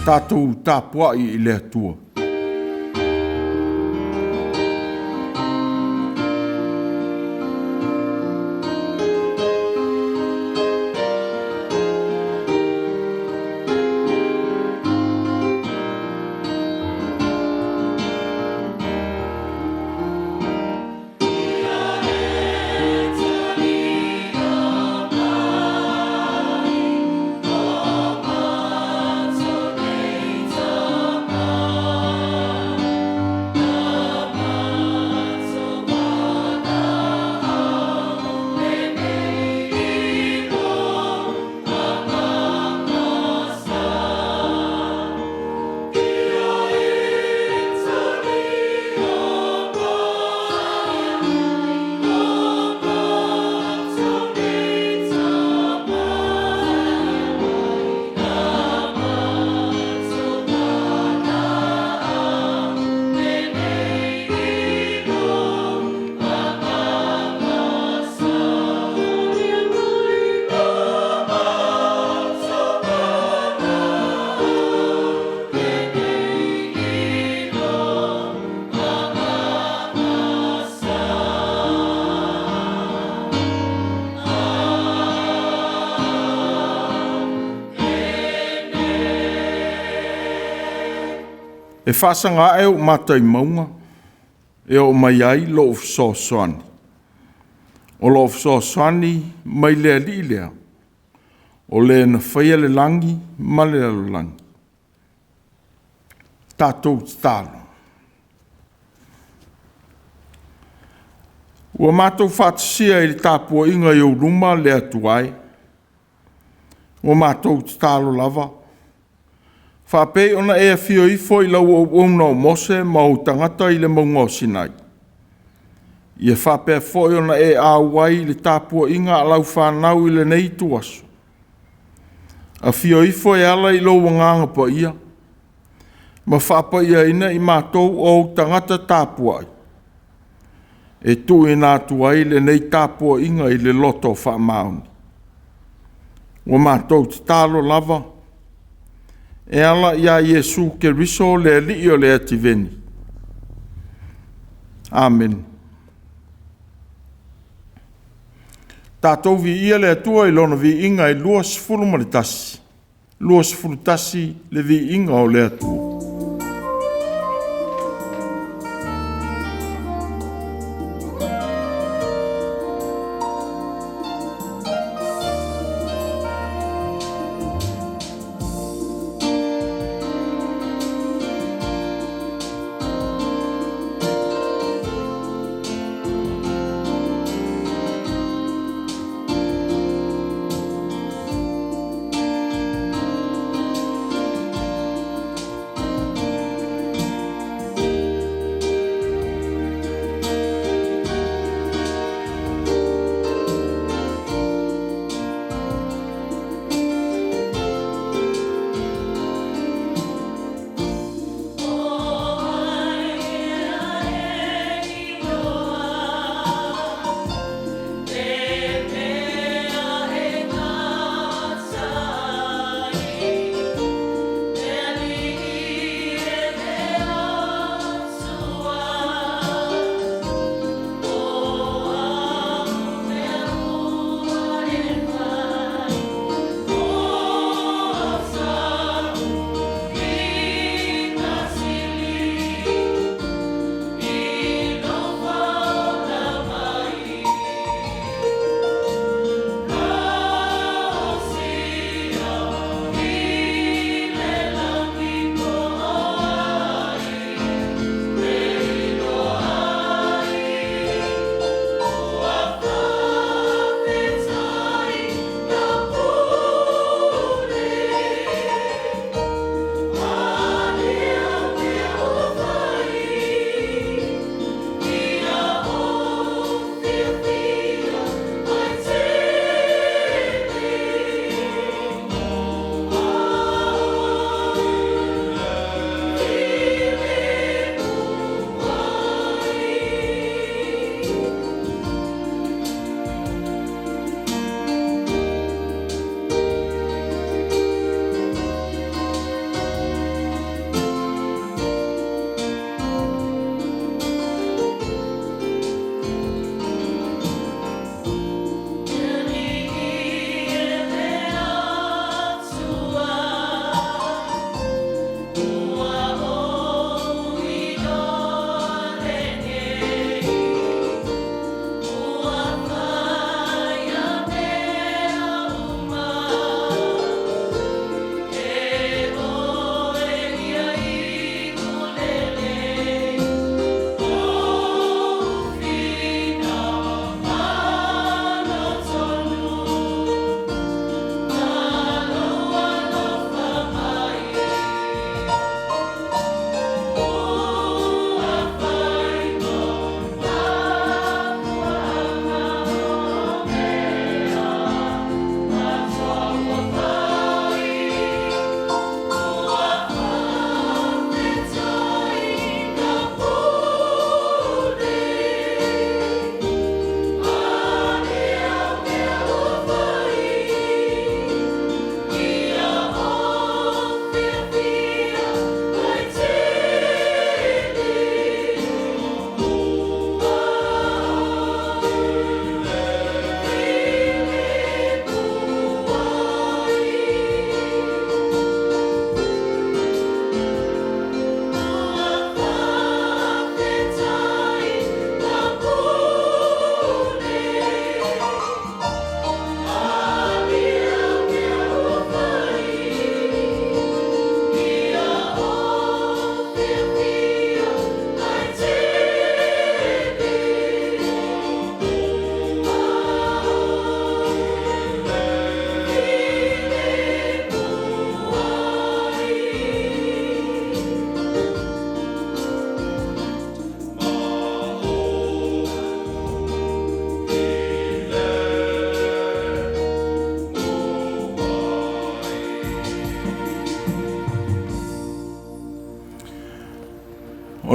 Tatou tapuai i le Atua. E faasaga ae ou mata i mauga e oo mai ai lou fesoasoani. O lou fesoasoani mai le Alii lea, o le na faia le lagi ma le lalolagi. Tatou tatalo. Ua matou faatasia i le tapuaiga i ou luma le Atua e, ua matou tatalo lava, faapei ona e afio ifo i lau auauna o Mose ma ou tagata i le mauga o Sinai, ia faapea foi ona e auai i le tapuaiga a lau fanau i lenei ituaso. Afio ifo e ala i lou Agaga Paia ma faapaiaina i matou o ou tagata tapuai, e tuuina atu ai lenei tapuaiga i le loto faamaoni. Ua matou tatalo lava e ala ia Iesu Keriso le Alii o le ativeni. Amene. Tatou viia le Atua i Lona viiga e 21, 21 le viiga o le Atua.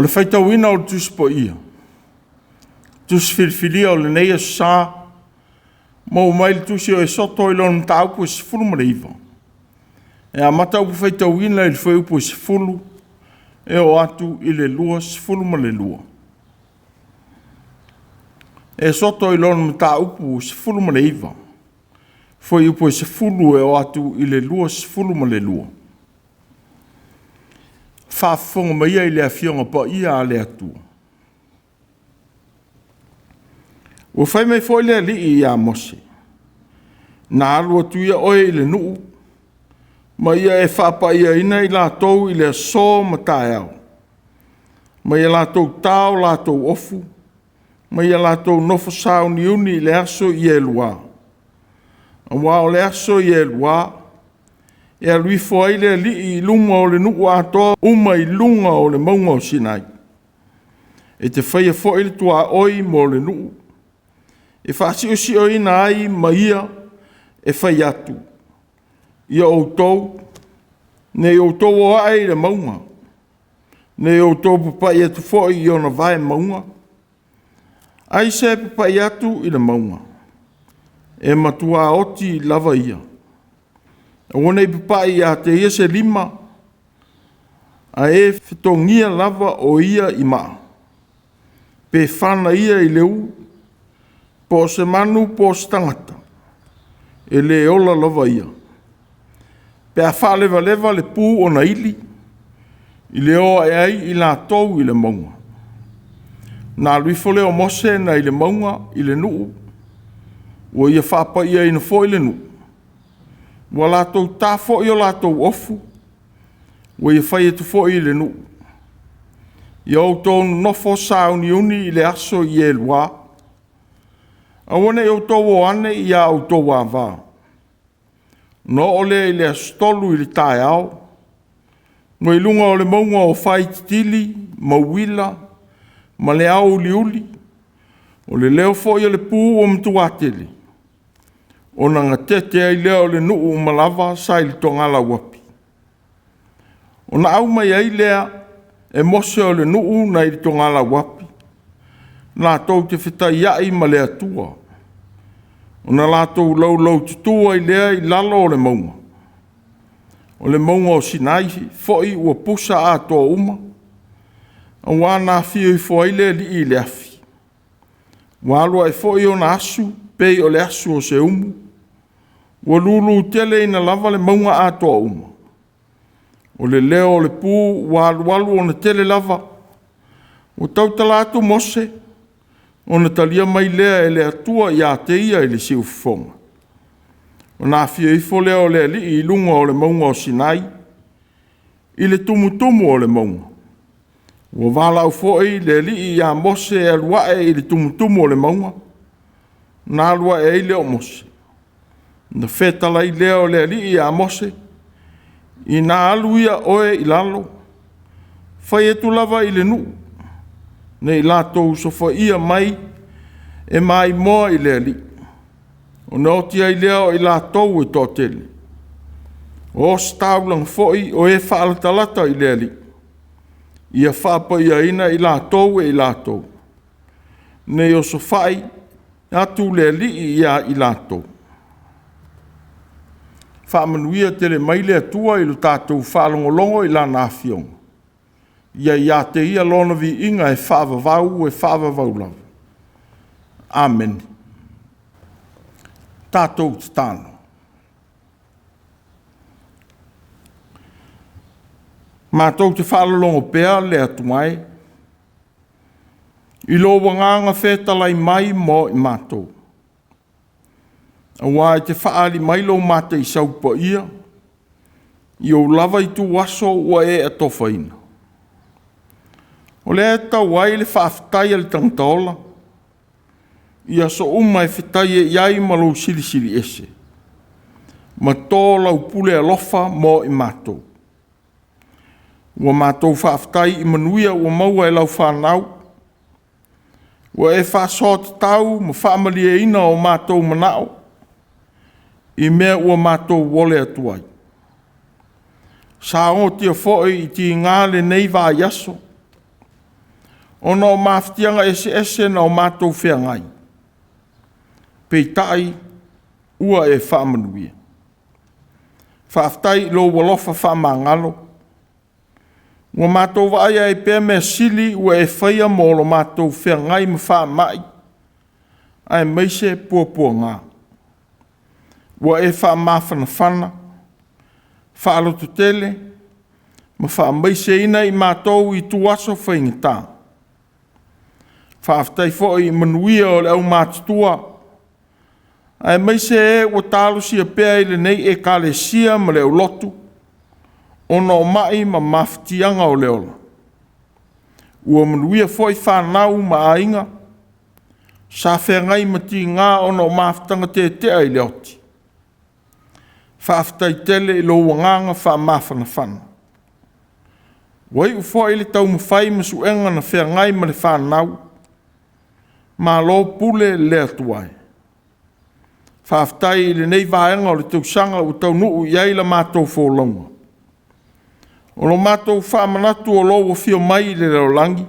O le faitauina o le Tusi Paia, Tusi Filifilia o lenei Aso Sa, maua mai le Tusi o Esoto i lona mataupu e 19, e amata upu faitauina i le fuaiupu e 10 e oo atu i le 22. Esoto i lona mataupu 19, fuaiupu e 10 e oo atu i le 22. Faafofoga maia i le Afioga Paia a le Atua. Ua fai mai foi le Alii ia Mose, “Na alu atu ia oe i le nuu, ma ia e faapaiaina i latou i le aso ma taeao, ma ia latou tao latou ofu, ma ia latou nofo sauniuni i le aso Ielua. Aua o le aso Ielua e alu ifo ai le Alii i luma o le nuu atoa uma i luga o le mauga o Sinai. E te faia foi le tuaoi mo le nuu, e faasiosiona ai ma ia e fai atu, ia outou, ne i outou o ae i le mauga, ne i outou papai atu foi i ona vae mauga. Aisea e papai atu i le mauga? E matua oti lava ia. Aua ne i papai ia te ia se lima, ae e fetogia lava o ia i maa, pe fana ia i le ulu, po o se manu po o se tagata, e le ola lava ia. Pe a faalevaleva le pu o Naili, i le o ae ai i latou i le mauga. Na alu ifo lea o Mose nai le mauga i le nuu, ua ia faapaiaina foi le nuu, ua latou ta foi o latou ofu, ua ia fai atu foi i le nuu, “Ia outou nonofo sauniuni i le aso Ielua, aua ne i outou o ane i a outou ava.” Ona oo lea i le aso 3 i le taeao, ua i luga o le mauga o fai titili ma uila ma le aoiliuli, o le leo foi o le pu ua matua tele, ona gatete ai lea o le nuu uma lava sa i le togala uapi. Ona au mai ai lea e Mose o le nuu nai le togala uapi, latou te fetaiai ma le Atua, ona latou laulaututu ai lea i lalo o le mauga. O le mauga o Sinai foi ua pusa atoa uma, aua na afio ifo ai le Alii i le afi. Ua alu ae foi ona asu pei o le asu o se umu, ua lulu teleina lava le mauga atoa uma. O le leo o le pu ua alualu ona tele lava. Ua tautala atu Mose, ona talia mai lea e le Atua ia te ia i le siufofoga. Ona afio ifo lea o le Alii i luga o le mauga o Sinai, i le tumutumu o le mauga. Ua valaau foi le Alii ia Mose e alu ae i le tumutumu o le mauga, ona alu ae ai lea o Mose. Ona fetalai lea o le Alii ia Mose, “Ina alu ia oe i lalo, fai atu lava i le nuu, ne i latou osofaia mai e maimoa i le Alii, ona oti ai lea o i latou e toatele. O ositaulaga foi o e faalatalata i le Alii, ia faapaiaina i latou e i latou, ne i osofai atu le Alii ia i latou.” Faamanuia tele mai le Atua i lo tatou faalogologo i Lana Afioga. Ia ia te Ia Lona viiga e faavavau e faavavau lava. Amene. Tatou tatalo. Matou te faalologo pea le Atua e, i lou agaga fetalai mai mo i matou, aua e te faaali mai lou mataisau paia i ou lava ituaso ua e atofaina. O lea e tatau ai le faafetai a le tagata ola i aso uma e fetaia i ai ma lou Silisili Ese, ma to lau pule alofa mo i matou. Ua matou faafetai i manuia ua maua e lau fanau, ua e faasoa tatau ma faamalieina o matou manao i mea ua matou ole atu ai. Sa ootia foi i tiga lenei vaiaso, ona o mafatiaga eseese na o matou feagai, peitai ua e faamanuia. Faafetai i lou alofa faamagalo, ua matou vaaia ai pea mea sili ua e faia mo lo matou feagai ma faamai aemaise puapuaga. Ua e faamafanafana, faalototele ma faamaiseina i matou i ituaso faigata. Faafetai foi i manuia o le aumatutua, aemaise e ua talosia pea i lenei Ekalesia ma le aulotu ona o mai ma mafatiaga o le ola. Ua manuia foi fanau ma aiga sa feagai ma tiga ona o mafutaga tetea i le oti. Faafetai tele i lou agaga faamafanafana. Ua iu foi le taumafai ma suega na feagai ma le fanau, malo pule le Atua e. Faafetai i lenei vaega o le tausaga ua taunuu i ai la matou folauga. O lo matou faamanatu o lou afio mai i le lalolagi,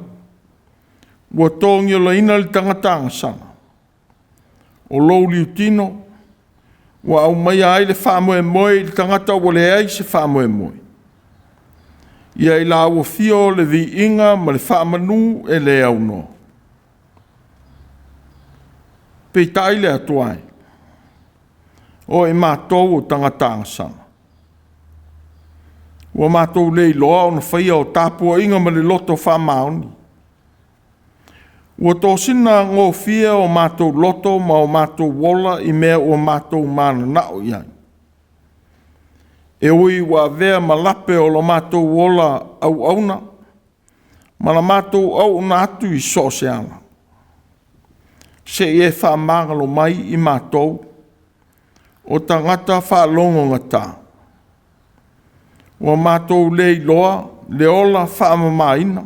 ua togiolaina le tagata agasala. O lou liutino ua aumaia ai le faamoemoe i le tagata ua leai se faamoemoe. Ia i lau afio le viiga ma le faamanu e le aunoa. Peitai le Atua e, o i matou o tagata agasala, ua matou le iloa ona faia o tapuaiga ma le loto faamaoni. Ua tosina gofie o matou loto ma o matou ola i mea ua matou mananao i ai. E ui ua avea ma lape o lo matou ola auauna ma la matou auauna atu i so o se ala, se i e faamagalo mai i matou o tagata faalogogata. Ua matou le iloa le ola faamamaina,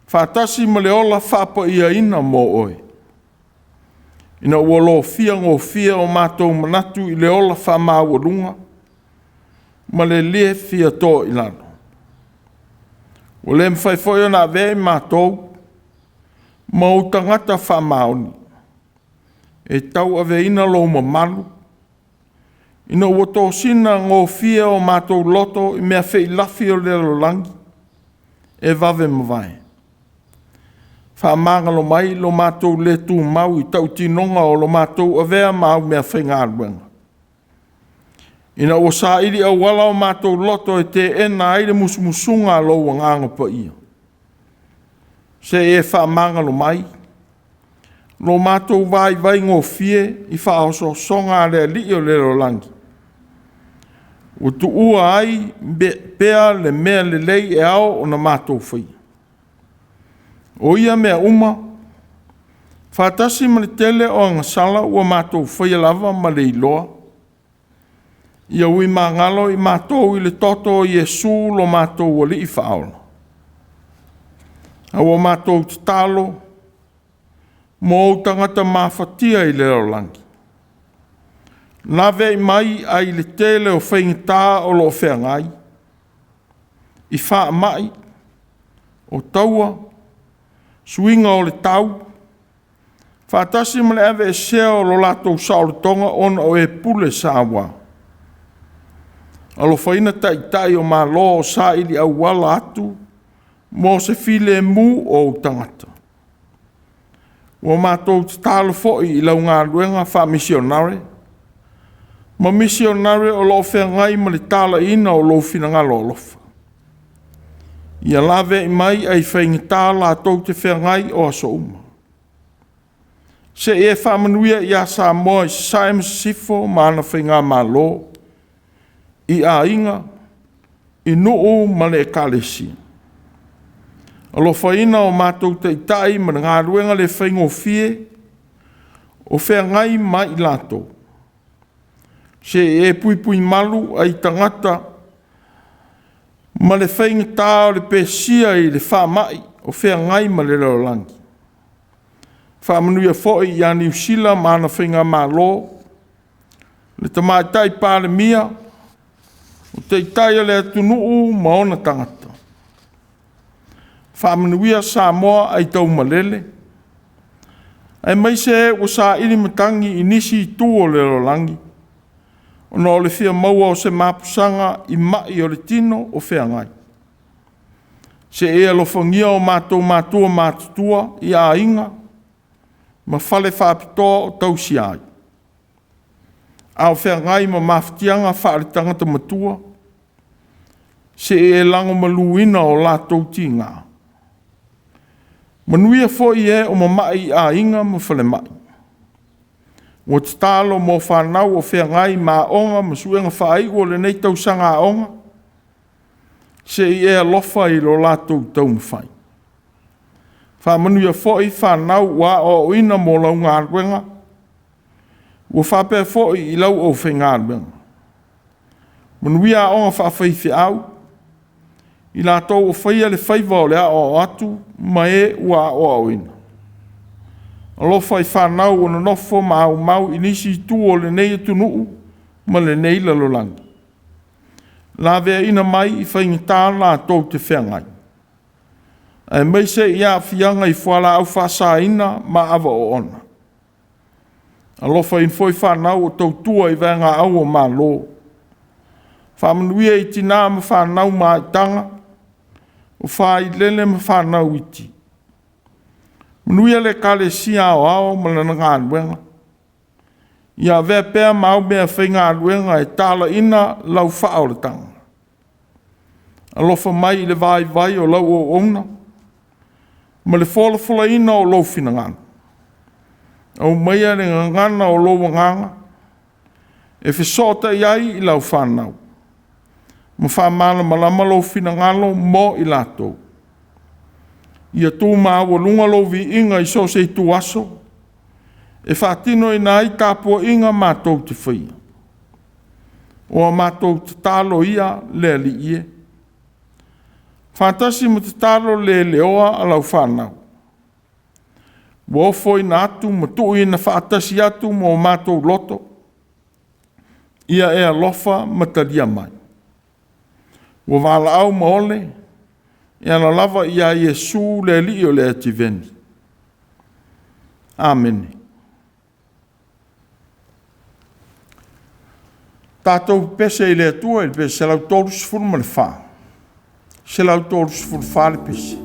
faatasi ma le ola faapaiaina mo oe, ina ua lofia gofie o matou manatu i le ola faamaualuga ma le le fia to i lalo. Ua le mafai foi ona avea i matou ma ou tagata faamaoni e tauaveina lou mamalu, ina ua tosina gofie o matou loto i mea feilafi o le lalolagi e vave mavae. Faamagalo mai lo matou le tumau i tautinoga o lo matou avea ma au meafaigaluega, ina ua saili auala o matou loto e teena ai le musumusuga a lou Agaga Paia. Se i e faamagalo mai lo matou vaivaigofie i faaosoosoga a le alii o le lalolagi, ua tuua ai pea le mea lelei e ao ona matou faia. O ia mea uma, faatasi ma le tele o agasala ua matou faia lava ma le iloa, ia ui magalo i matou i le toto o Iesu lo matou Alii Faaola. A ua matou tatalo mo ou tagata mafatia i le lalolagi, laveai mai ai le tele o faigata o lo o feagai, i faamai, o taua, suiga o le tau, faatasi ma le aveesea o lo latou saolotoga ona o e pule saua. Alofaina Taitai o Malo o saili auala atu mo se filemu o ou tagata. Ua matou tatalo foi i lau galuega faamisionare ma misionare o lo o feagai ma le talaiina o lou finagalo alofa. Ia laveai mai ai faigata latou te feagai o aso uma. Se i e faamanuia ia Samoa i Sasae ma Sisifo ma ana Faigamalo, i aiga, i nuu ma le Ekalesia. Alofaina o matou taitai ma le galuega le faigofie o feagai ma i latou. Se i e puipui malu ai tagata ma le faigata o le pesia i le faamai o feagai ma le lalolagi. Faamanuia foi ia Niu Sila ma ana Faigamalo, le Tamaitai Palemia, o Taitai o le atunuu ma ona tagata. Faamanuia Samoa aitaumalele, aemaise e ua saili matagi i nisi itu o le lalolagi ona o le fia maua o se mapusaga i mai o le tino o feagai. Se i e alofagia o matou matua matutua i aiga ma fale faapitoa o tausia ai, a o feagai ma mafatiaga faaletagata matua, se i e lagomaluina o latou tiga. Manuia foi e o mamai i aiga ma falemai. Ua tatalo mo fanau o feagai ma aoga ma suega faaiu o lenei tausaga aoga, se i e alofa i lo latou taumafai. Faamanuia foi fanau ua aoaoina mo lau galuega, ua faapea foi i lau aufaigaluega. Manuia aoga faafaifeau, i latou o faia le faiva o le aoao atu ma e ua aoaoina. Alofa i fanau o nonofo ma aumau i nisi itu o lenei atunuu ma lenei lalolagi, laveaiina mai i faigata latou te feagai, aemaise i aafiaga i fualaau faasaina ma ava oona. Alofaina foi fanau o tautua i vaega au a Malo. Faamanuia i tina ma fanau maitaga, o failele ma fanau iti. Manuia le Ekalesia Aoao ma lana galuega. Ia avea pea ma au meafaigaluega e talaiina lau faaolataga. Alofa mai i le vaivai o lau auauna ma le folafolaina o lou finagalo. Aumaia le gagana o lou agaga e fesootai ai i lau fanau, ma faamalamalama lou finagalo mo i latou. Ia tu maualuga lou viiga i so o se ituaso e faatinoina ai tapuaiga matou te faia. O a matou tatalo ia le Alii e, faatasi ma tatalo le leoa a lau fanau, ua ofoina atu ma tuuina faatasi atu ma o matou loto, ia e alofa ma talia mai. Ua valaau ma ole e ala lava ia Iesu le Alii o le Ativeni. Amene. Tatou pepese i le Atua i le pese 134, 134 le pese.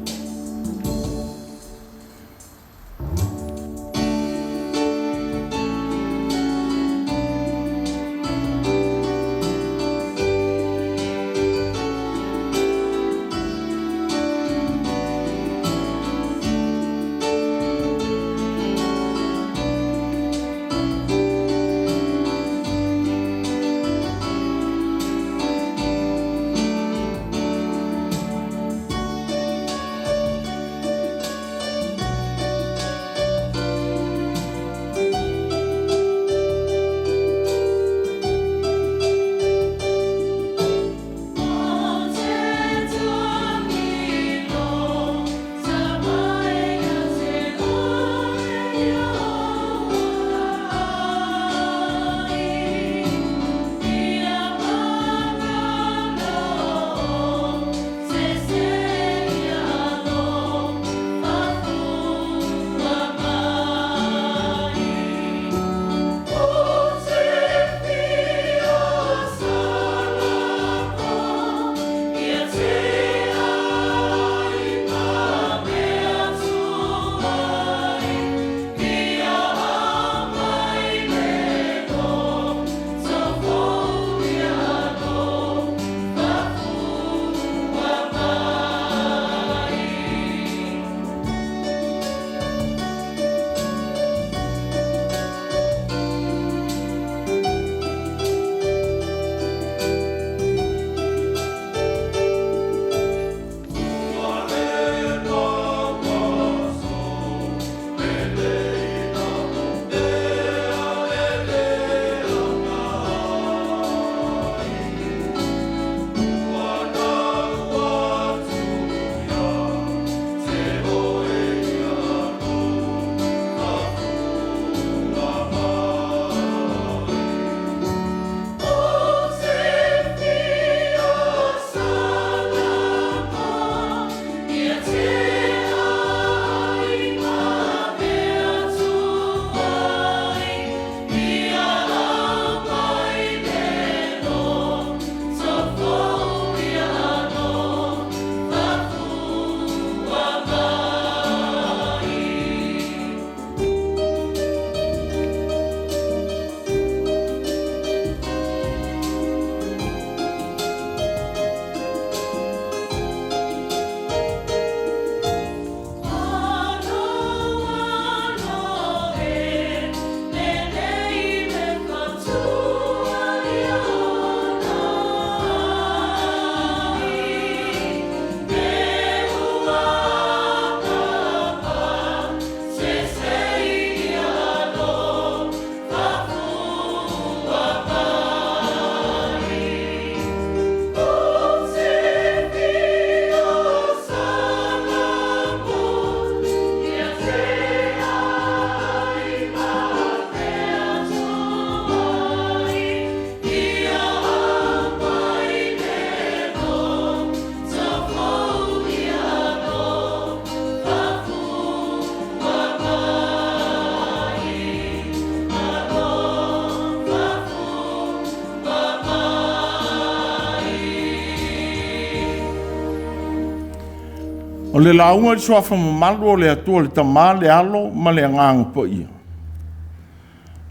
O le lauga i le Suafa mamalu o le Atua le Tama, le Alo ma le Agaga Paia.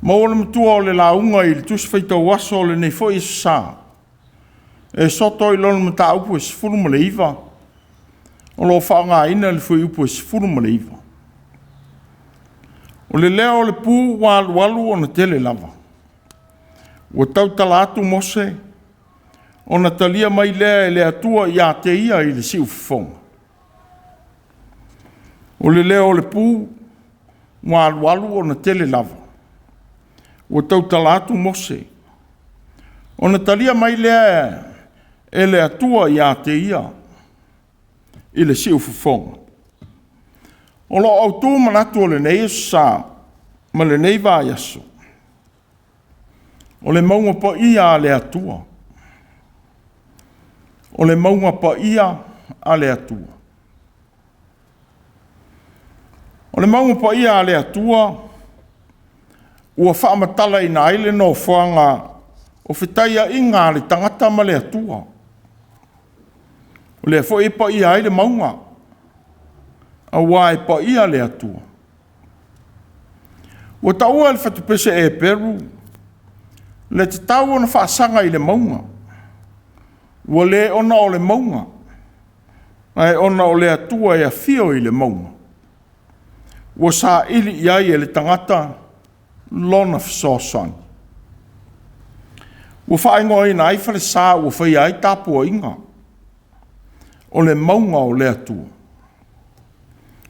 Maua le matua o le lauga i le Tusi Faitau Aso o lenei foi Aso Sa, e soto i lona mataupu e 19, o lo o faaaogaina le fuaiupu e 19. O le leo o le pu ua alualu ona tele lava, ua tautala atu Mose, ona talia mai lea e le Atua ia te ia i le siufofoga. O le leo o le pu ua alualu ona tele lava, ua tautala atu Mose, ona talia mai lea e le Atua ia te ia i le siufofoga. O lo o autu manatu o lenei Aso Sa ma lenei vaiaso, o le mauga paia a le Atua. O le mauga paia a le Atua. O le mauga paia a le Atua ua faamatalaina ai le nofoaga o fetaiaiga a le tagata ma le Atua. O lea foi e paia ai le mauga, aua e paia le Atua. Ua taua e le fatupese Eperu le tatau ona faasaga i le mauga, ua le ona o le mauga, ae ona o le Atua e afio i le mauga, ua saili i ai e le tagata lona fesoasoani. Ua faaigoaina ai falesa ua faia ai tapuaiga, o le mauga o le Atua.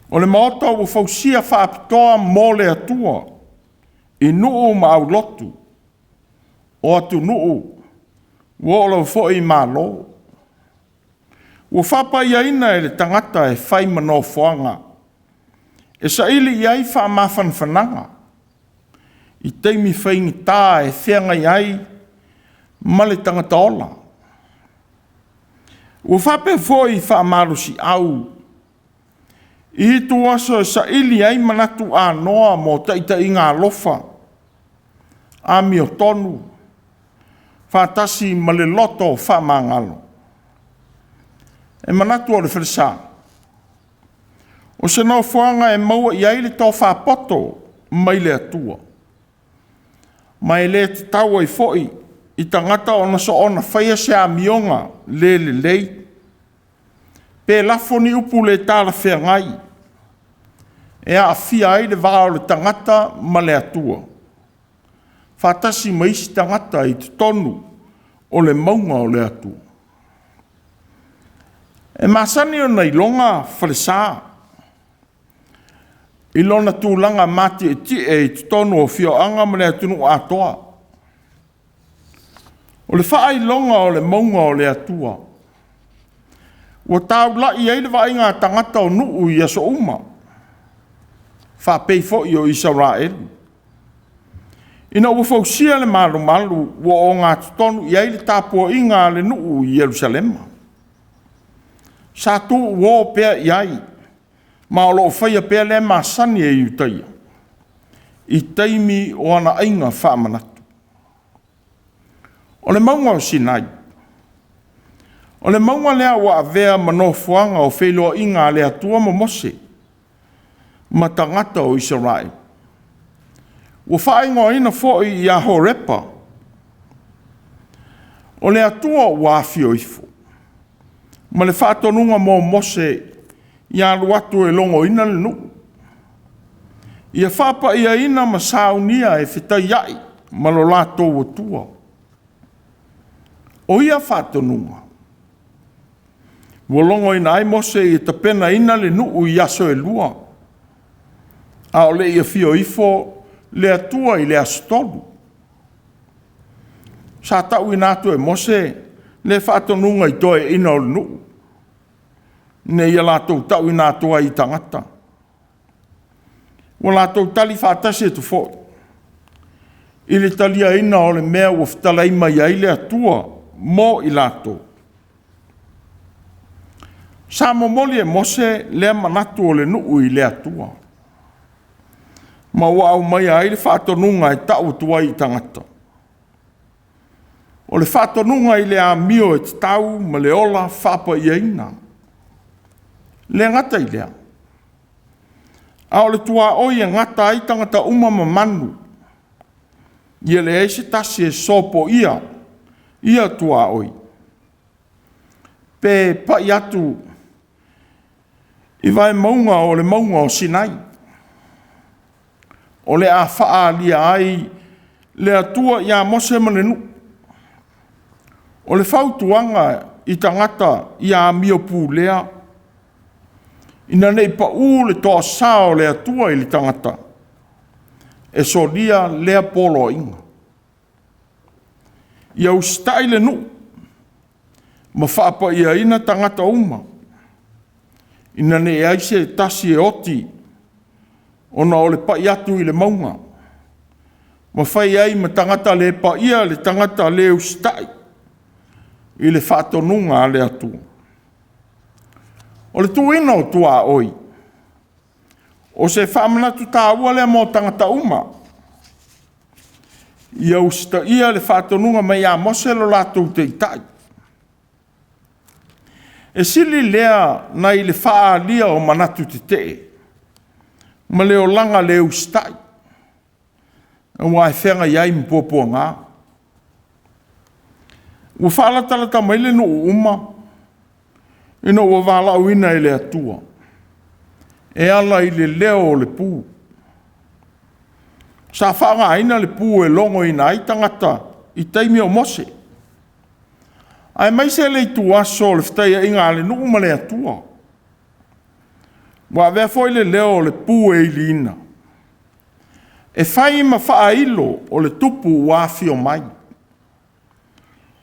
O le maota ua fausia faapitoa mo le Atua, i nuu ma aulotu o atunuu, ua oo lava foi i Malo. Ua faapaiaina e le tagata e fai ma nofoaga e saili i ai faamafanafanaga i taimi faigata e feagai ai ma le tagata ola. Ua faapea foi faamalosiau i ituaso e saili ai manatu anoa mo taitaiga alofa, amiotonu, faatasi ma le loto faamagalo. E manatu o le falesa, o se nofoaga e maua i ai le tofa poto mai le Atua, ma e le tatau ai foi i tagata ona soona faia se amioga le lelei, pe lafo ni upu le talafeagai e aafia ai le va o le tagata ma le Atua, faatasi ma isi tagata i totonu o le mauga o le Atua. E masani ona iloga falesa i lona tulaga matietie i totonu o afioaga ma le atunuu atoa. O le faailoga o le mauga o le Atua, ua taulai i ai le vaaiga a tagata o nuu i aso uma, faapei foi o Isaraelu. Ina ua fausia le malumalu ua ogatotonu i ai le tapuaiga a le nuu i Yerusalema, sa tuuo pea i ai, ma o lo o faia pea lea masani e Iutaia i taimi o ana aiga faamanatu. O le mauga o Sinai, o le mauga lea ua avea ma nofoaga o feiloaiga a le Atua ma Mose ma tagata o Isaraelu. Ua faaigoaina foi ia Horepa, o le Atua ua afio ifo, ma le faatonuga mo Mose ia alu atu e logoina le nuu, ia faapaiaina ma saunia e fetaiai ma lo latou Atua. O ia faatonuga, ua logoina ai Mose ia tapenaina le nuu i aso e 2, a o le i afio ifo le Atua i le aso 3. Sa tauina atu e Mose lea faatonuga i toeaiina o le nuu, ina ia latou tauina atu ai i tagata. Ua latou tali faatasi atu foi i le taliaina o le mea ua fetalai mai ai le Atua mo i latou. Sa momoli e Mose lea manatu o le nuu i le Atua, ma ua aumaia ai le faatonuga e tau atu ai i tagata. O le faatonuga i le amio e tatau ma le ola faapaiaina. Le gata i lea, a o le tuaoi e gata ai tagata uma ma manu, ia leai se tasi e sopoia ia tuaoi, pe pai atu i vaemauga o le mauga o Sinai, o le a faaalia ai le Atua ia Mose ma le nuu. O le fautuaga i tagata ia amio pulea, ina ne i pau le toasa o le Atua i le tagata, e solia lea poloaiga. Ia usitai le nuu ma faapaiaina tagata uma, ina ne i i ai se tasi e oti ona o le pai atu i le mauga, ma fai ai ma tagata le paia le tagata le usitai i le faatonuga a le Atua. O le tuuina o tuaoi, o se faamanatu taua lea mo tagata uma, ia usitaia le faatonuga mai ia Mose lo latou taitai. E sili lea nai le faaalia o manatu tetee ma le olaga le usitai, aua e feagai ai ma puapuaga. Ua faalatalata mai le nuu uma ina ua valaauina e le Atua e ala i le leo o le pu. Sa faaaogaina le pu e logoina ai tagata i taimi o Mose, aemaise le ituaso o le fetaiaiga a le nuu ma le Atua. Ua avea foi le leo o le pu e iliina, e fai ma faailo o le tupu ua afio mai.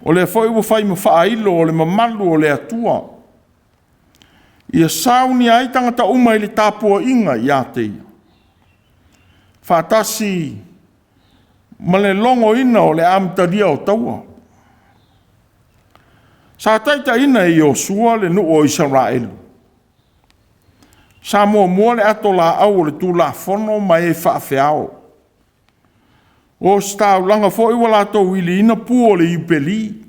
O lea foi ua fai ma faailo o le mamalu o le Atua, ia saunia ai tagata uma i le tapuaiga ia te Ia, faatasi ma le logoina o le amatalia o taua. Sa taitaiina e Iosua le nuu o Isaraelu, sa muamua le atolaau o le Tulafono ma e faafeao. Ua ositaulaga foi ua latou iliina pu o le Iupeli,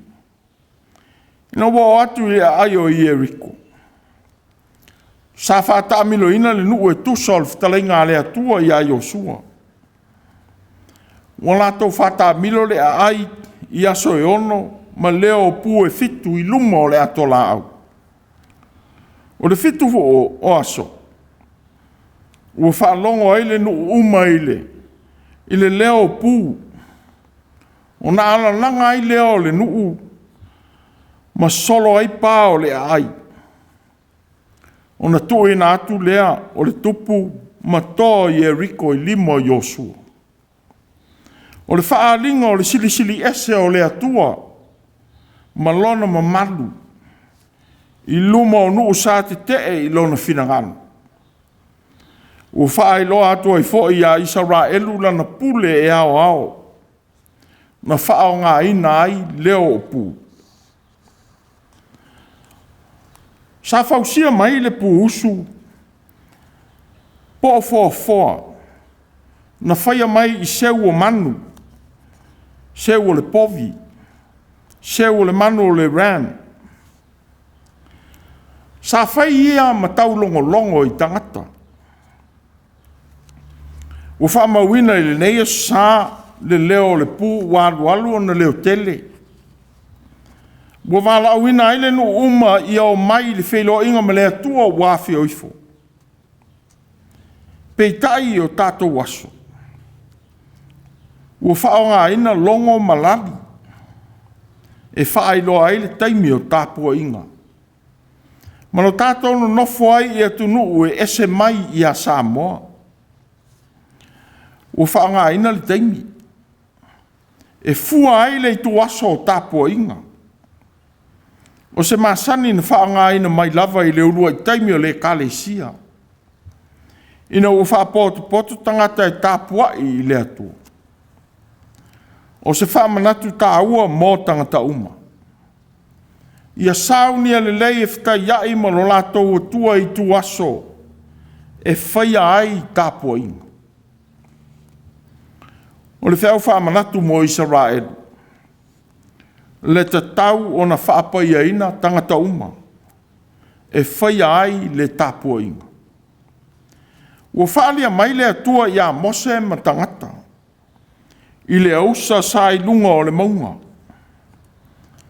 ina ua oo atu i aai o Ieriko. Sa faataamiloina le nuu e tusa o le fetalaiga a le Atua ia Iosua. Ua latou faataamilo le aai i aso e 6 ma leo o pu e 7 i luma o le atolaau. O le 7 foi o aso, ua faalogo ai le nuu uma i le leo o pu, ona alalaga ai lea o le nuu ma solo ai pa o le aai, ona tuuina atu lea o le tupu ma toa o Ieriko i lima o Iosua. O le faaaliga o le Silisili Ese o le Atua ma Lona mamalu i luma o nuu sa tetee i Lona finagalo. Ua faailoa atu ai foi ia Isaraelu lana pule e aoao, na faaaogaina ai leo o pu. Sa fausia mai le pu usu po o foafoa na faia mai i seu o manu, seu o le povi, seu o le manu o le ram. Sa fai ia ma taulogologo i tagata. Ua faamauina i lenei Aso Sa le leo o le pu ua alualu ona leotele. Ua valaauina ai le nuu uma ia omai i le feiloaiga ma le Atua ua afio ifo. Peitai i o tatou aso, ua faaaogaina logo ma lali e faailoa ai le taimi o tapuaiga, ma lo tatou nonofo ai i atunuu e ese mai ia Samoa. Ua faaaogaina le taimi e fua ai le ituaso o tapuaiga. O se masani na faaaogaina mai lava i le uluai taimi o le Ekalesia, ina ua faapotopoto tagata e tapuai i le Atua. O se faamanatu taua mo tagata uma, ia saunia lelei e fetaiai ma lo latou Atua ituaso e faia ai tapuaiga. O le feau faamanatu mo Isaraelu, le tatau ona faapaiaina tagata uma. e faia ai le tapuaiga. Ua faaalia mai le Atua ia Mose ma tagata i le ausa sa i luga o le mauga.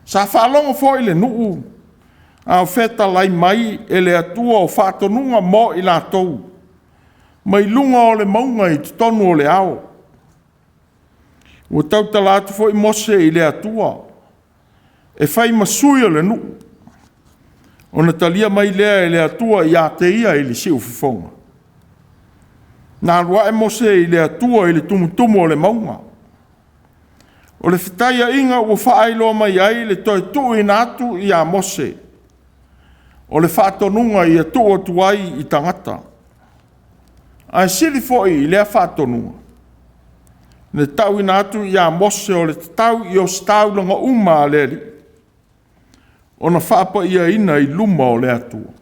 Sa faalogo foi le nuu a o fetalai mai e le Atua o faatonuga mo i latou mai luga o le mauga i totonu o le ao. Ua tautala atu foi Mose i le Atua e fai ma sui o le nuu, ona talia mai lea e le Atua ia te ia i le siufofoga. Na alu ae Mose i le Atua i le tumutumu o le mauga. O le fetaiaiga ua faailoa mai ai le toe tuuina atu ia Mose o le faatonuga ia tuu atu ai i tagata. Ae sili foi i lea faatonuga, le tauina atu ia Mose o le tatau i ositaulaga uma a le Alii, ona faapaiaina i luma o le Atua.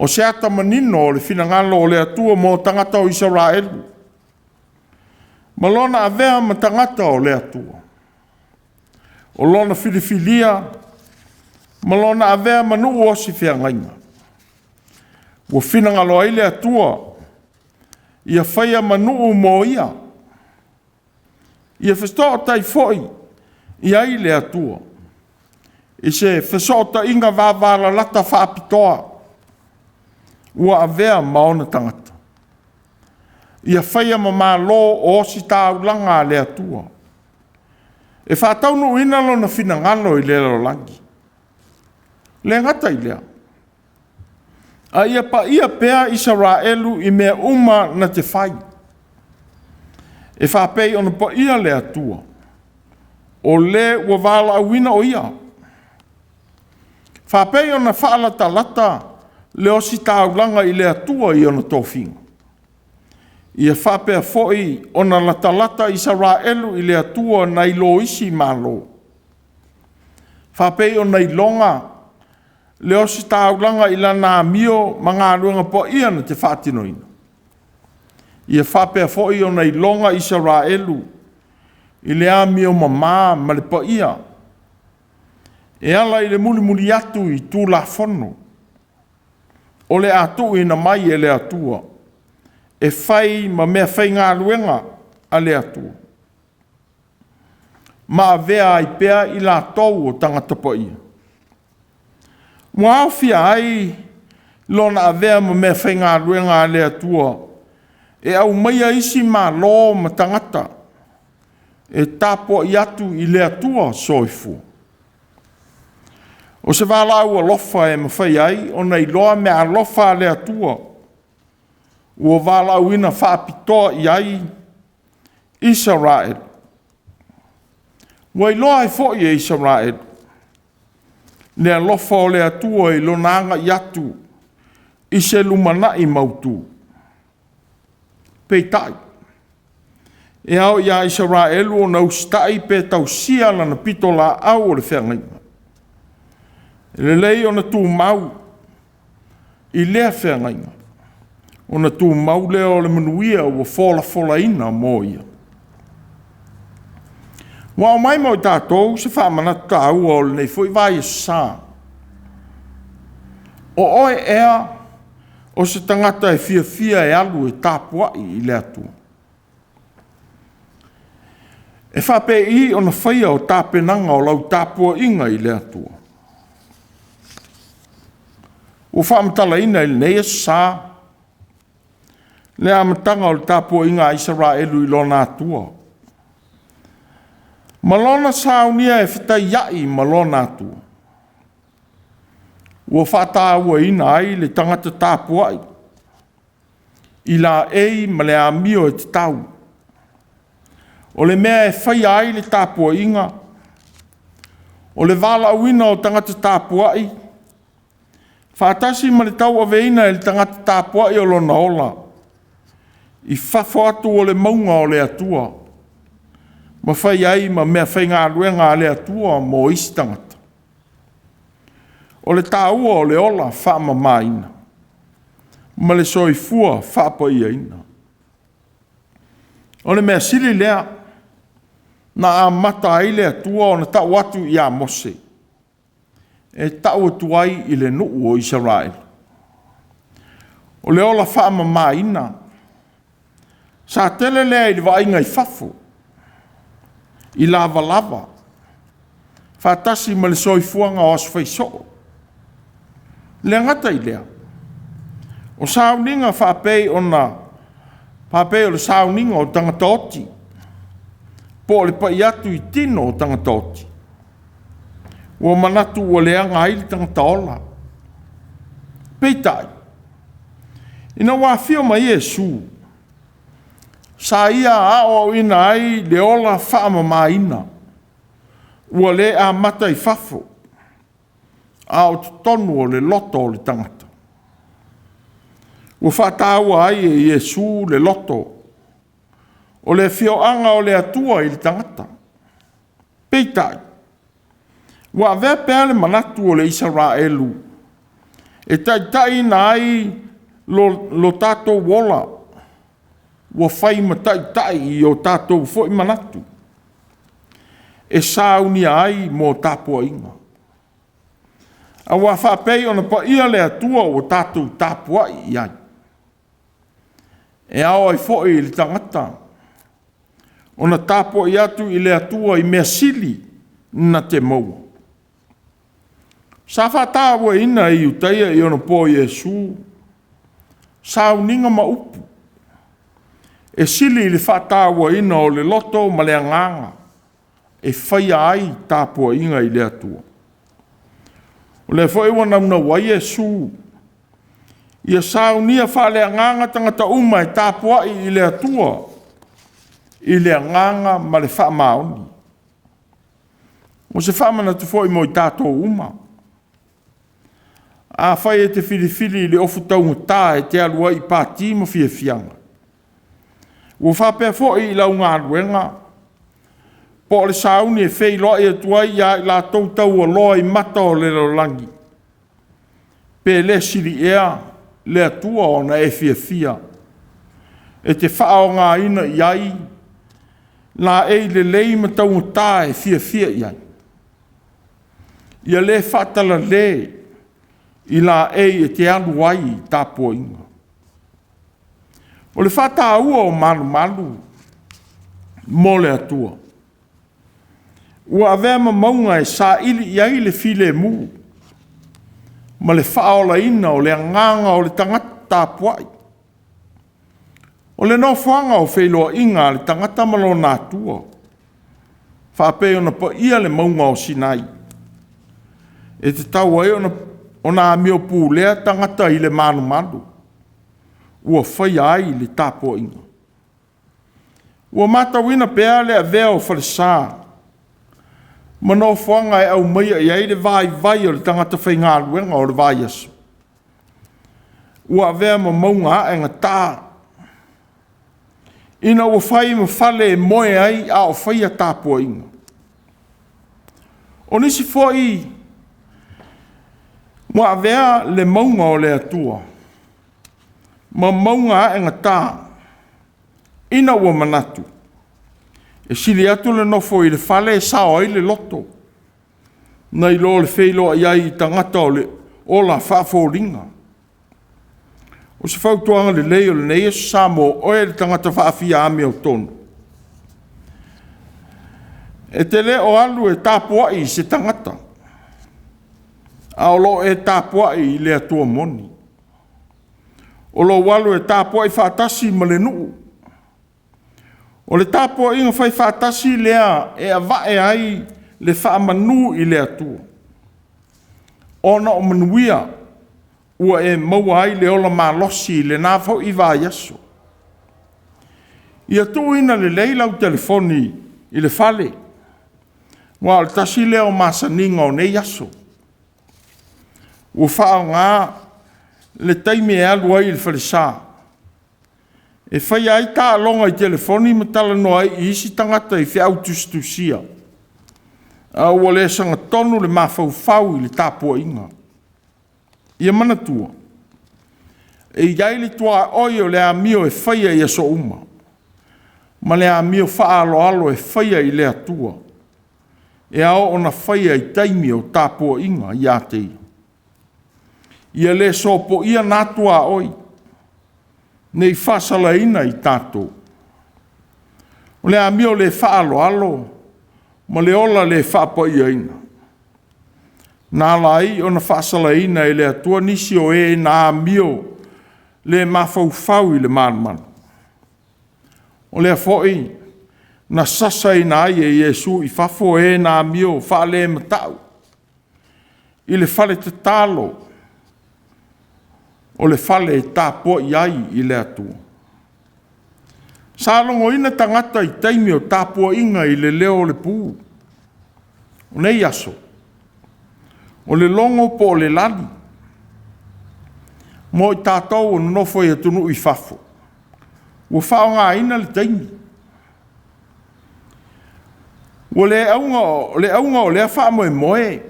O se ata manino o le finagalo o le Atua mo tagata o Isaraelu, ma lona avea ma tagata o le Atua, o lona filifilia ma lona avea ma nuu osi feagaiga. Ua finagalo ai le Atua ia faia ma nuu mo ia, ia fesootai foi i ai le Atua i se fesootaiga vavalalata faapitoa ua avea ma ona tagata, ia faia ma malo o ositaulaga a le Atua, e faataunuuina lona finagalo i le lalolagi. E le gata i lea, a ia paia pea Isaraelu i mea uma na te fai, e faapei ona paia le Atua, o Le ua valaauina o ia. Faapei ona faalatalata le ositaulaga i le Atua i ona tofiga, ia faapea foi ona latalata Isaraelu i le Atua nai lo isi Malo. Faapei ona iloga le ositaulaga i lana amio ma galuega paia na te faatinoina, ia faapea foi ona iloga Isaraelu i le amio mama ma le paia e ala i le mulimuli atu i Tulafono o le a tuuina mai e le Atua e fai ma meafaigaluega a le Atua, ma avea ai pea i latou o tagata paia. Ua aofia ai lona avea ma meafaigaluega a le Atua e aumaia isi malo ma tagata e tapuai atu i le Atua soifua. O se valaau alofa e mafai ai ona iloa meaalofa a le Atua ua valaauina faapitoa i ai Isaraelu. Ua iloa ai foi e Isaraelu le alofa o le Atua i lona agai atu i se lumanai mautu. Peitai, e ao ia Isaraelu ona usitai pe tausia lana pitolaau o le feagaiga. E lelei ona tumau i lea feagaiga, ona tumau lea o le manuia ua folafolaina mo ia. Ua aumai mo i tatou se faamanatu taua o lenei foi vaiaso sa. O oe ea o se tagata e fiafia e alu e tapuai i le Atua? E faapei i ona faia o tapenaga o lau tapuaiga i le Atua? Ua faamatalaina i lenei aso sa le amataga o le tapuaiga a Isaraelu i lona Atua, ma lona saunia e fetaiai ma lona Atua. Ua faatauaina ai le tagata tapuai i laei ma le amio e tatau. O le mea e faia ai le tapuaiga, o le valaauina o tagata tapuai, faatasi ma le tauaveina e le tagata tapuai o lona ola, i fafo atu o le mauga o le Atua, ma fai ai ma meafaigaluega a le Atua mo isi tagata. O le taua o le ola faamamaina ma le soifua faapaiaina. O le mea sili lea na amata ai le Atua ona tau atu ia Mose, e tau atu ai i le nuu o Isaraelu. O le ola faamamaina, sa tele lea i le vaaiga i fafo, i lavalava, faatasi ma le soifuaga o aso faisoo. E le gata i lea, o sauniga faapei o le sauniga o tagata oti, po o le pai atu i tino o tagata oti, ua manatu ua leaga ai le tagata ola. Peitai, ina ua afio mai Iesu, sa ia aoaoina ai le ola faamamaina, ua le amata i fafo, a o totonu o le loto o le tagata. Ua faataua ai e Iesu le loto, o le afioaga o le Atua i le tagata. Peitai, ua avea pea le manatu o le Isaraelu e taitaiina ai lo tatou ola, ua fai ma taitai i o tatou foi manatu, e saunia ai mo tapuaiga. Aua faapei ona paia le Atua ua tatou tapuai i ai, e ao ai foi i le tagata ona tapuai atu i le Atua i mea sili na te maua. Sa faatauaina e Iutaia i ona po o Iesu sauniga ma upu e sili i le faatauaina o le loto ma le agaga e faia ai tapuaiga i le Atua. O lea foi ua naunau ai Iesu ia saunia faaleagaga tagata uma e tapuai i le Atua i le agaga ma le faamaoni. O se faamanatu foi mo i tatou uma. Afai e te filifili i le ofu taugata e te alu ai i pati ma fiafiaga, ua faapea foi i lau galuega po o le sauni e feiloai atu ai ia i latou taualoa i mata o le lalolagi, pe le sili ea le Atua ona e fiafia e te faaaogaina i ai laei lelei ma taugata e fiafia i ai? Ia le faatalale i laei e te alu ai i tapuaiga. O le faataua o malumalu mo le Atua, ua avea ma mauga e saili i ai le filemu ma le faaolaina o le agaga o le tagata tapuai. O le nofoaga o feiloaiga a le tagata ma lona Atua, faapei ona paia le mauga o Sinai, e tatau ai ona amio pulea tagata i le malumalu ua faia ai le tapuaiga. Ua matauina pea le avea o falesa ma nofoaga e aumaia i ai le vaivai o le tagata faigaluega o le vaiaso, ua avea ma mauga aegata, ina ua fai ma fale e moe ai a o faia tapuaiga. O nisi foi ua avea le mauga o le Atua ma mauga aegata, ina ua manatu, e sili atu le nofo i le fale e sao ai le loto, nai lo le feiloai ai i tagata o le ola faafoliga. O se fautuaga lelei o lenei Aso Sa mo oe le tagata faafia amiotonu, e te le o alu e tapuai i se tagata, a o lo o e tapuai i le Atua moni. O lou alu e tapuai faatasi ma le nuu. O le tapuaiga fai faatasi lea e ava'e ai le faamanu i le Atua, ona o manuia ua e maua ai le ola malosi i lena foi vaiaso. Ia tuuina lelei lau telefoni i le fale, aua o le tasi lea o masaniga o nei aso, ua faaaoga le taimi e alu ai i le falesa e faia ai taaloga i telefoni ma talanoa ai i isi tagata i feau tusitusia, a ua le sagatonu le mafaufau i le tapuaiga. Ia manatua, e i ai le tuaoi o le amio e faia i aso uma, ma le amio faaaloalo e faia i le Atua. e ao ona faia i taimi o tapuaiga ia te Ia. Ia le sopoia na tuaoi, ne i faasalaina i tatou. O le amio le faaaloalo ma le ola le faapaiaina, na ala ai ona faasalaina e le Atua nisi o e na amio le mafaufau i le malumalu. O lea foi na sasaina ai e Iesu i fafo e na amio faalematau i le fale tatalo, o le fale e tapuai ai i le Atua. Sa logoina tagata i taimi o tapuaiga i le leo o le pu. O nei aso, o le logo po o le lali. Mo i tatou o nonofo i atunuu i fafo, ua faaaogaina le taimi. O le auga o lea faamoemoe,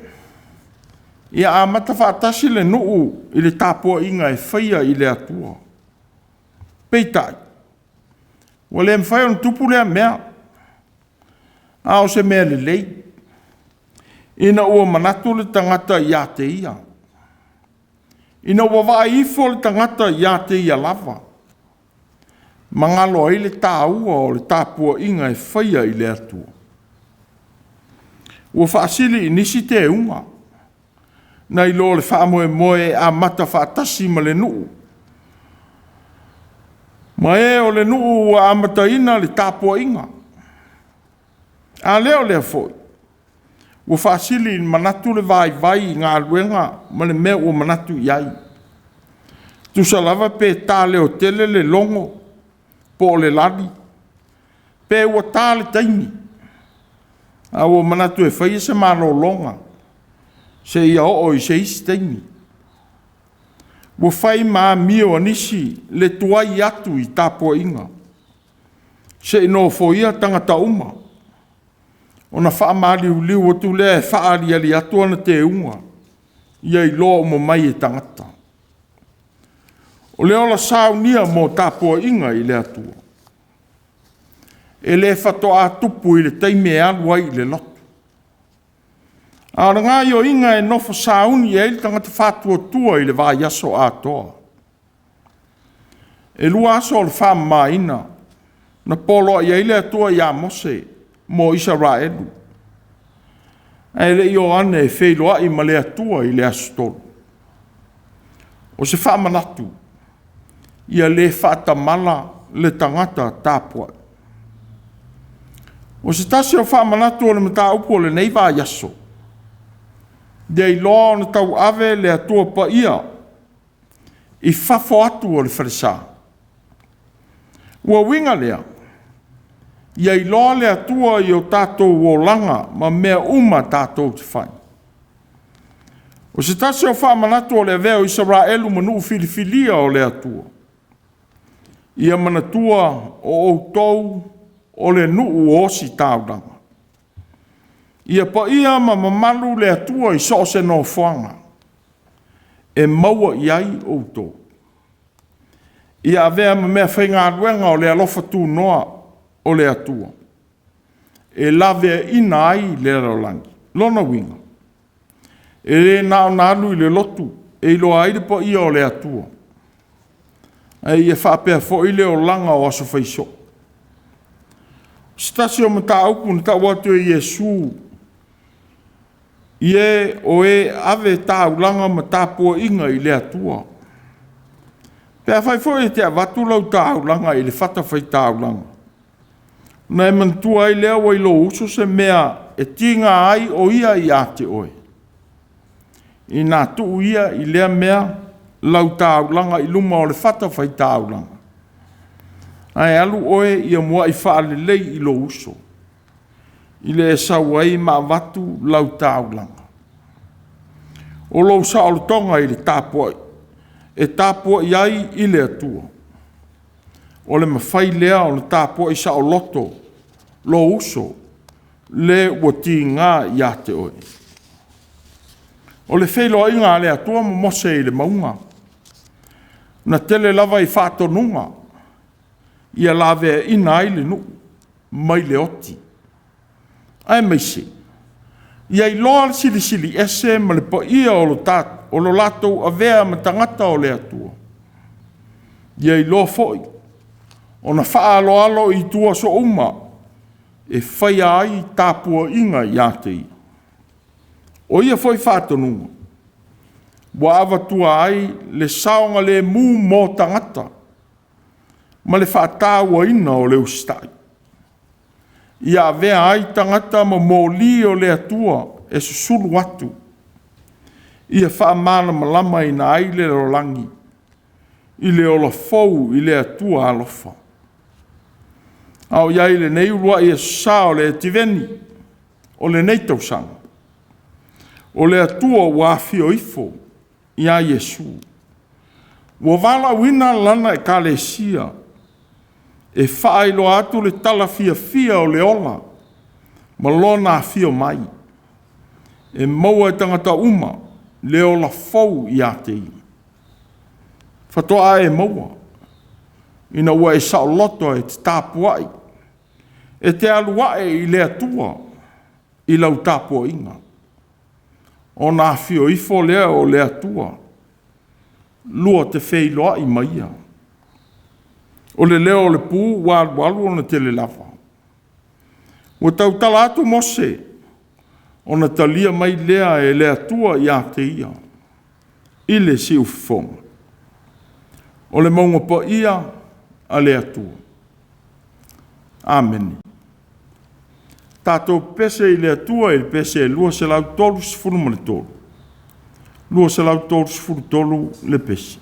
ia amata faatasi le nuu i le tapuaiga e faia i le Atua. Peitai, ua le mafai ona tupu lea mea, a o se mea lelei, ina ua manatu le tagata ia te ia, ina ua vaai ifo le tagata ia te ia lava, ma galo ai le taua o le tapuaiga e faia i le Atua. Ua faasili i nisi teuga, nai lo le faamoemoe e amata faatasi ma le nuu, ma e o le nuu ua amataina le tapuaiga. A le o lea foi? Ua faasili i le manatu le vaivai i galuega ma le mea ua manatu i ai. Tusa lava pe ta leotele le logo po o le lali, pe ua ta le taimi, a ua manatu e faia se malologa seia oo i se isi taimi. Ua fai ma amio a nisi le tuai atu i tapuaiga, se i nofoia tagata uma, ona faamaliuliu atu lea e faaaliali atu ona teuga, ia iloa uma mai e tagata. O le ola saunia mo tapuaiga i le Atua, e le faatoa tupu i le taimi e alu ai i le lotu, a o le gaoioiga e nofo sauni ai le tagata faatuatua i le vaiaso atoa. E 2 aso o le faamamaina na poloai ai le Atua ia Mose mo Isaraelu, ae le i o ane e feiloai ma le Atua i le aso 3. O se faamanatu, ia le faatamala le tagata tapuai. O se tasi o faamanatu o le mataupu o lenei vaiaso, ia iloa ona tauave le Atua Paia i fafo atu o le falesa. Ua uiga lea, ia iloa le Atua i o tatou olaga ma mea uma tatou te fai. O se tasi o faamanatu o le avea o Isaraelu ma nuu filifilia o le Atua, ia manatua o outou o le nuu ositaulaga. Ia paia ma mamalu le Atua i so o se nofoaga e maua i ai outou. Ia avea ma meafaigaluega o le alofa tunoa o le Atua, e laveaina ai le lalolagi. Lona uiga, e le na ona alu i le lotu e iloa ai le paia o le Atua, ae ia faapea foi le olaga o aso faisoo. O se tasi o mataupu na tau atu e Iesu i e o e ave taulaga ma tapuaiga i le Atua. Pe afai foi e te avatu lau taulaga i le fatafaitaulaga, ona e manatua ai lea ua i lou uso se mea e tiga ai o ia ia te oe, ina tuu ia i lea mea lau taulaga i luma o le fatafaitaulaga, ae alu oe ia muai faalelei i lou uso, i le e sau ai ma avatu lau taulaga. O lou saolotoga i le tapuai, e tapuai ai i le Atua, o le mafai lea ona tapuai saoloto lou uso, le ua tiga ia te oe. O le feiloaiga a le Atua ma Mose i le mauga, na tele lava i faatonuga ia laveaina ai le nuu mai le oti, aemaise Ia iloa le Silisili Ese ma le paia o lo latou avea ma tagata o le Atua. Ia iloa foi ona faaaloalo i ituaso uma e faia ai tapuaiga ia te ia. O ia foi faatonuga ua avatua ai le saogalemu mo tagata ma le faatauaina o le usitai. Ia avea ai tagata ma moli o le Atua e susulu atu, ia faamalamalamaina ai le lalolagi i le ola fou i le Atua alofa. A o i ai i lenei uluai Aso Sa o le Ativeni o lenei tausaga, o le Atua ua afio ifo ia Iesu, ua valaauina Lana Ekalesia e faailoa atu le tala fiafia o le ola ma Lona afio mai, e maua e tagata uma le ola fou ia te Ia. Faatoa e maua ina ua e saoloto e te tapuai, e te alu ae i le Atua i lau tapuaiga, ona afio ifo lea o le Atua lua te feiloai ma Ia. O le leo o le pu ua alualu ona telelava, ua tautala atu Mose, ona talia mai lea e le Atua ia te ia i le siufofoga. O le mauga paia a le Atua. Amene. Tatou pepese i le Atua i le pese 233, 233 le pese.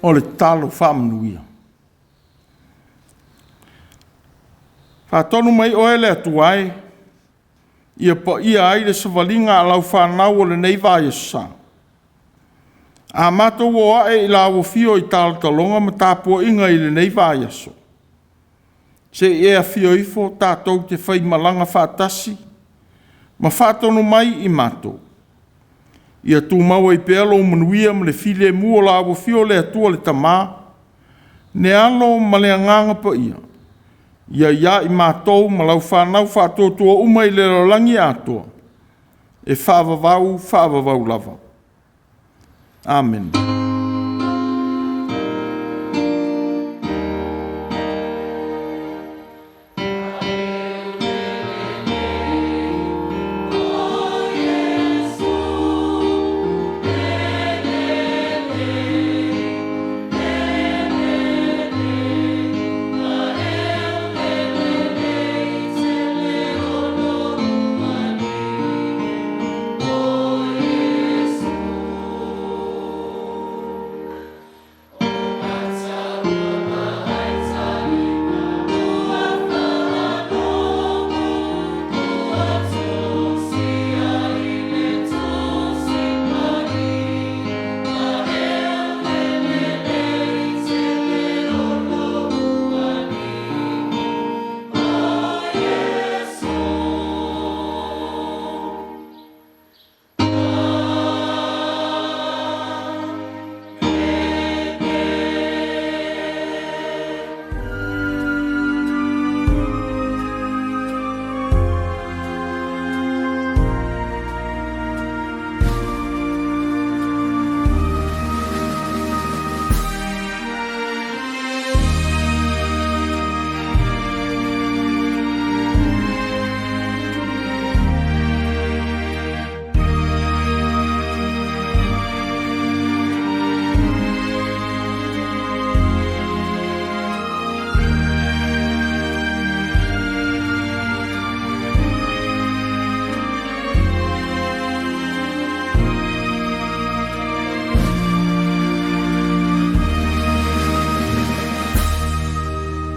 O le tatalo faamanuia. Faatonu mai oe le Atua e, ia paia ai le savaliga a lau fanau o lenei vaiaso sa. A matou o ae i lau afio i talotaloga ma tapuaiga i lenei vaiaso, se i e afio ifo tatou te faimalaga faatasi ma faatonu mai i matou. Ia tumau ai pea lou manuia ma le filemu o lau afio le Atua le Tama, le Alo ma le Agaga Paia, ia i ai matou ma lau fanau faatuatua uma i le lalolagi atoa, e faavavau, faavavau lava. Amene.